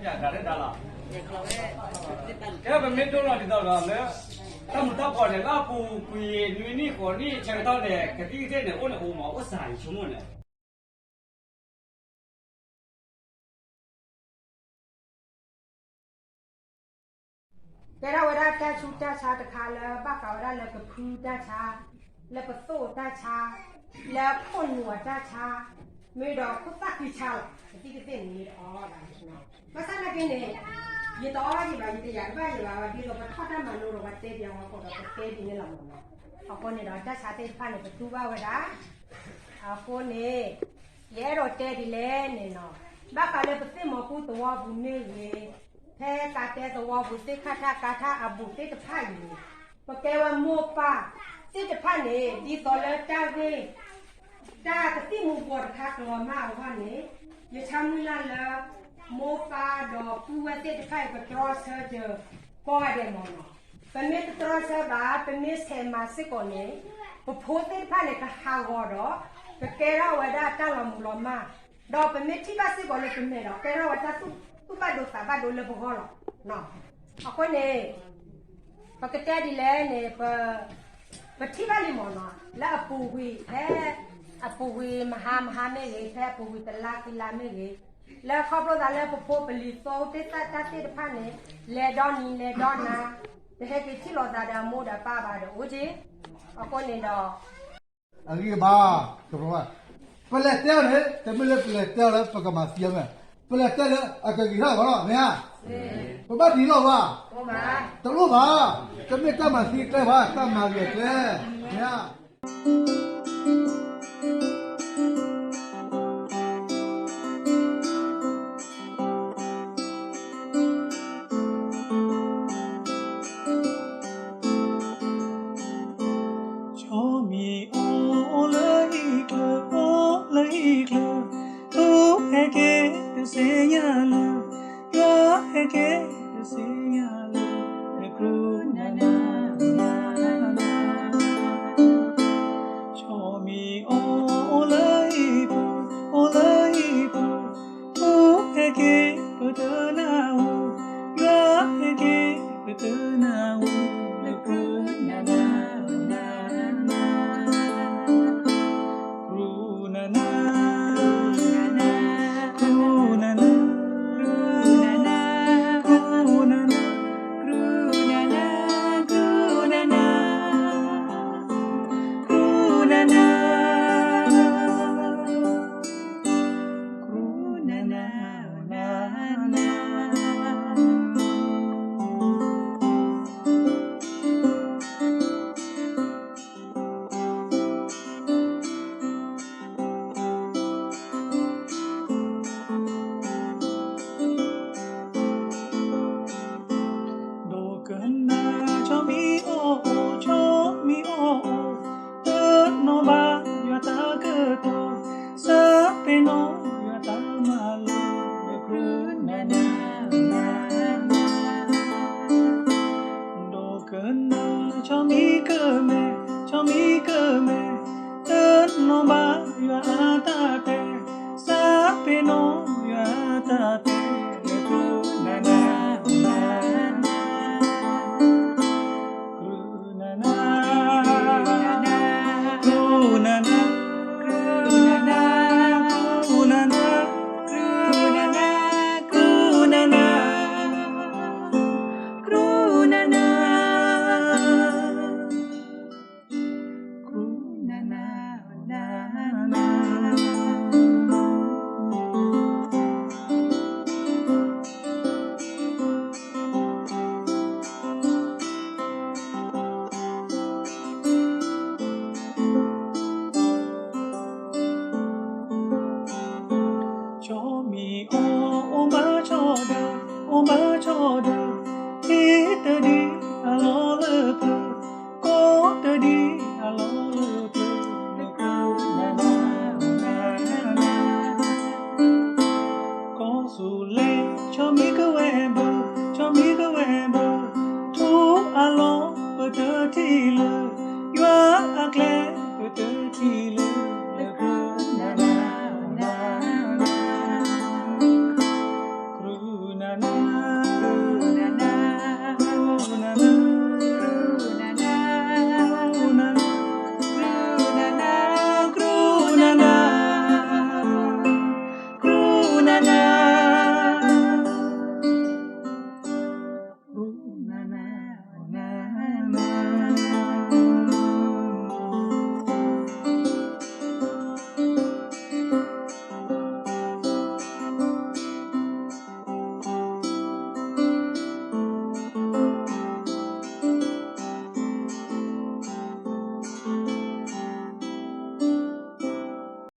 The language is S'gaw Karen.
တၢ်လၢတၢ်လီၤ, ကဲပမ့ၢ်ဒိလီၤဒ်သိးဒီးလၢ တၢ်မူၤတၢ်ဘှီးန့ၣ် လၢအပူၤကွံာ်နွံနံၣ်ဃိးနံၣ်ဆၢကတီၢ်န့ၣ် ကသံၣ်ကသ့ၣ်န့ၣ် အိၣ်န့ၣ်အိၣ်မး အိၣ်စှၤယဆိကမိၣ်န့ၣ် ကဲထီၣ်ဝဲဒၣ်တၢ်ဆူးတၢ်ဆါတခါလၢဘၣ်ဃးဝဲဒၣ်လၢကဖုတၢ်ဆါ, လၢပသိၣ်တၢ်ဆါ, လၢခိၣ်နူာ်တၢ်ဆါ, မ့ၢ်ဒီးခိၣ်သၣ်ဃံဆါလီၤ. ကသံၣ်ကသ့ၣ်န့ၣ်မ့ၢ်တအီၣ်ဘၣ်, ဘၣ်ဆၣ်သနာ်က့န့ၣ် ယတအီၣ်ဘၣ်ယံၤဘၣ်, ယတယာ်တဘၣ်ယံၤဘၣ်, ဒ်သိးပထီၣ်တၢ်မၤလိဒီးပှၤတဲပၠးဝဲအဃိဒီး ပတဲဒ်န့ၣ်လီၤမးနီၤ. အဃိန့ၣ်ဒီး တၢ်ဆါသ့ၣ်တဖၣ်န့ၣ် ပသူဘၣ်ဝဲဒၣ် အဃိန့ၣ် ယအဲၣ်ဒိးတဲဒ်လဲၣ်န့ၣ်နီၤ, ဘၣ်ဃးလၢပသ့ၣ်မီၤပူၤသဝီပူၤမ့ၢ်ဂ့ၤ, ဖဲကးတဲသဝီပူၤ သ့ၣ်ခါထၣ်ကါထၣ်အဘူးသ့ၣ်တဖၣ်အံၤန့ၣ် ပကဲဝဲမိၢ်ပၢ်သ့ၣ်တဖၣ်န့ၣ် ဒ်သိးလၢတၢ်ဂ့ၢ် တၢ်ကသံၣ်မူၤဘှီးတခါကလီၤမၢ်အဂီၢ်န့ၣ် ယဆၢမုၢ်လၢ်လၢ မိၢ်ပၢ်ဒီးပုၢ်ဝဲၢ်သ့ၣ်တဖၣ်အံၤ ပတြီဆၢက့ၤကိးဂၤဒဲးမးနီၤ. ပမ့ၢ်တတြီဆၢဘၣ် ပမ့ၢ်ဆဲးမၤစ့ၢ်ကီးန့ၣ် ပဖိသ့ၣ်တဖၣ်န့ၣ် ကဟးဂီၤဒီး ကကဲထီၣ်ဝဲဒၣ်တၢ်လီၤမုၢ်လီၤမၢ်, ဒီးပမ့ၢ်ထံၣ်ဘၣ်စ့ၢ်ကီးလၢပမဲာ်ဒီး ကဲထီၣ်ဝဲတၢ်သူၣ်ဘၣ်ဒိသးဘၣ်ဒိလၢပဂီၢ်လီၤ. အဃိန့ၣ် ပကတဲဒ်လဲၣ်န့ၣ် ပ ပထံၣ်ဘၣ်လံမးနီၤ လၢအပူၤကွံာ်ဖဲ အပူၤကွံာ်မဟါမဟါမ့ၢ်ဂ့ၤ, ဖဲအပူၤကွံာ်တလါခံလါမ့ၢ်ဂ့ၤ, လၢခီဖျိသးလၢပဖိပလံၤသီသ့ၣ်သၣ်တၢ်သ့ၣ်တဖၣ်န့ၣ် လဲၤဒီနံၤလဲၤဒီနၤ, တဟဲက့ၤထံၣ်လိာ်သးဒီးအမိၢ်ဒီးပၢ်ဘၣ်ဒီးအိၣ်က့ၤ, အဃိန့ၣ်ဒီး အဂံၢ်အဘါ, ပလဲၤတဲအီၤန့ၣ် တမ့ၢ်လၢပလဲၤတဲအီၤလၢပကမၤသံအီၤမ့ၢ်, ပလဲၤတဲလၢအကဂ့ၤထီၣ်အဂီၢ်လီၤ မ့ၢ်ဧါ. ပဘၣ်ဒ်လီၢ်ဘၣ်, တလိၣ်ဘၣ်, တမ့ၢ်တၢ်မၤသံကျဲဘၣ်, တၢ်မၤဂ့ၤကျဲ, မ့ၢ်ဧါ. ဆီမံၤအိၣ်လၢဟံၣ်ချၢ, အိၣ်လၢဟံၣ်ချၢ, ဖိဟဲက့ၤတသ့ၣ်ညါလၢ, ယွၤဟဲက့ၤတသ့ၣ်ညါလၢ, တကြၢးနၤနၤနၤနၤ, ဆီမံၤအိၣ်လၢဟံၣ်ပူၤ, အိၣ်လၢဟံၣ်ပူၤ, ဖိဟဲက့ၤပတနၢ်ဟူ, ယွၤဟဲက့ၤပတနၢ်ဟူ, တကြၢးနၤနၤနၤနၤ, ကြၢးနၤနၤ, ကြၢးနၤနၤ, ကြၢးနၤနၤ, ကြၢးနၤနၤ, ကြၢးနၤနၤ, ကြၢးနၤနၤ, ဒိကနၣ် ဆီမံၤအိၣ်အိၣ်, ဆီမံၤအိၣ်အိၣ်, တနီၤဘၣ်ယွၤတၢ်ကတိၤ, စးပ့ၤနီၣ်ယွၤတၢ်မၤလိ, တကြၢးနၤနၤနၤ, ဒိကနၣ် ဆီမံၤကမဲာ်, ဆီမံၤကမဲာ်, တနီၤဘၣ်ယွၤအတၢ်တဲ, စးပ့ၤနီၣ်ယွၤအတၢ်တဲ